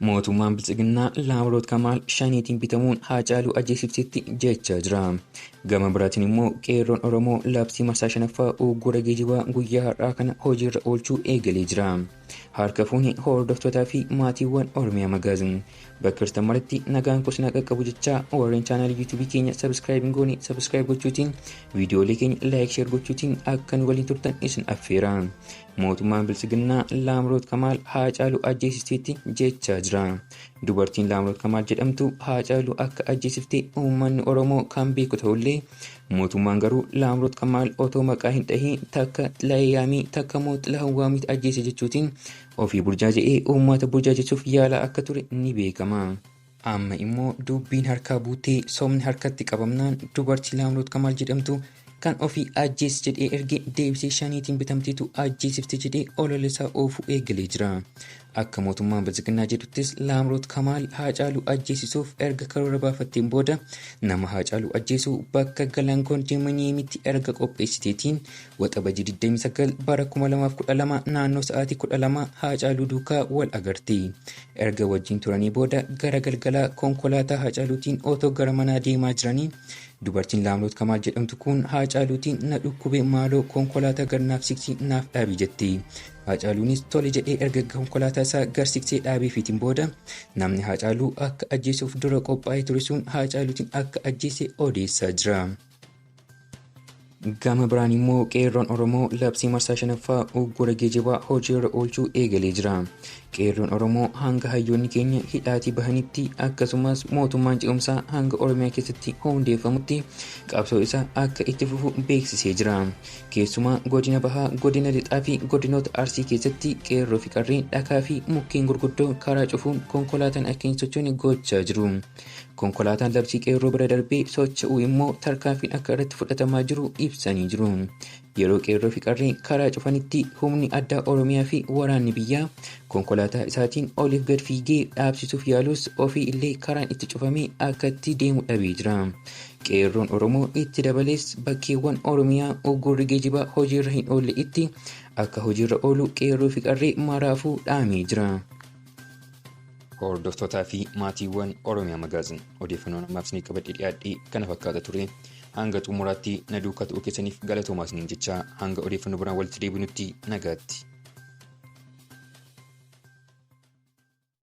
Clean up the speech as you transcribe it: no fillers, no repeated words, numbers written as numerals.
Mootummaan Biltsiginnaa Laamroot Kamaal shaniitiin bitamuun Haacaaluu ajjeesifteetti jechaa jira. Gama biraatiin immoo qeerroon Oromoo labsii marsaa shanaffaa uggura geejibaa guyyaa har'aa kana hojiirra oolchuu eegalee jira. Harka fuuni hordoftootaa fi maatiiwwan Oromiyaa Magaazin bakka jirtan maratti nagaan koo isin qaqqabu jechaa, warreen chaanaalii yuutuubii keenya subscribe hin goone subscribe gochuutiin, viidiyoolee keenya like, share gochuutiin akka nu waliin turtan isin affeera. Mootummaan Biltsiginnaa Laamroot Kamaal Haacaaluu ajjeesisteetti jechaa jira. Dubartiin Laamroot Kamaal jedhamtu Haacaaluu akka ajjeesifte uummanni Oromoo kan beeku ta'ullee, mootummaan garuu Laamroot Kamaal otoo maqaa hin dhahiin takka Xilaayee Yaamii, takka immoo Xilahun Waamiitti ajjeese jechuutiin ofii burjaaja'ee uummata burjaajessuuf yaalaa akka ture ni beekama. Amma immoo dubbiin harkaa buutee sobni harkatti qabamnaan, dubartii Laamroot Kamaal jedhamtu kan ofii ajjeesi jedhee erge deebisee shaniitiin bitamteetu ajjeesifte jedhee olola isaa oofuu eegalee jira. Akka mootummaan Biltsiginnaa jedhuttis, Laamroot Kamaal Haacaaluu ajjeesisuuf erga karoora baafatteen booda, nama Haacaaluu ajjeesuu bakka Galaan Kondominiyeemitti erga qopheessiteetiin, Waxabajjii 29 bara 2012 naannoo sa'aatii 12 Haacaaluu duukaa wal agarti. Erga wajjin turanii booda, gara galgalaa konkolaataa Haacaaluutiin otoo gara manaa deemaa jiranii, dubartiin Laamroot Kamaal jedhamtu kun Haacaaluutiin "Na dhukkube, maaloo konkolaataa gar naaf siqsii naaf dhaabi" jetti. Haacaaluunis tole jedhee erga konkolaataa isaa gar siqsee dhaabeefiitiin booda, namni Haacaaluu akka ajjeesuuf dura qophaa'ee ture sun Haacaaluutiin akka ajjeese odeessaa jira. Gama biraan immoo qeerroon Oromoo labsii marsaa shanaffaa uggura geejibaa hojiirra oolchuu eegalee jira. Qeerroon Oromoo hanga hayyoonni keenya hidhaatii bahanitti, akkasumas mootummaan ce'umsaa hanga Oromiyaa keessatti hundeeffamutti qabsoo isaa akka itti fufu beeksisee jira. Keessumaa godina Bahaa, godina Lixaa fi godinoota Arsii keessatti qeerroo fi qarreen dhakaa fi mukkeen gurguddoo karaa cufuun konkolaataan akka hin sochoone gochaa jiru. Konkolaataan labsii qeerroo bira darbee socho'u immoo tarkaanfiin akka irratti fudhatamaa jiru ibsanii jiru. Yeroo qeerroo fi qarreen karaa cufanitti, humni addaa Oromiyaa fi waraanni biyyaa konkolaataa isaatiin oliif gad fiigee dhaabsisuuf yaalus, ofii illee karaan itti cufamee akka itti deemu dhabee jira. Qeerroon Oromoo itti dabalees bakkeewwan Oromiyaa uggurri geejibaa hojiirra hin oolle itti akka hojiirra oolu qeerroo fi qarree maraafuu dhaamee jira. Hordoftootaa fi maatiiwwan Oromiyaa Magaazin, odeeffannoon ammaaf isinii qabadhee dhiyaadhee kana fakkaata ture. Hanga xumuraatti na duukaa ta'uu keessaniif galatoomaa isiniin jecha, hanga odeeffannoo biraan walitti deebinutti nagaatti.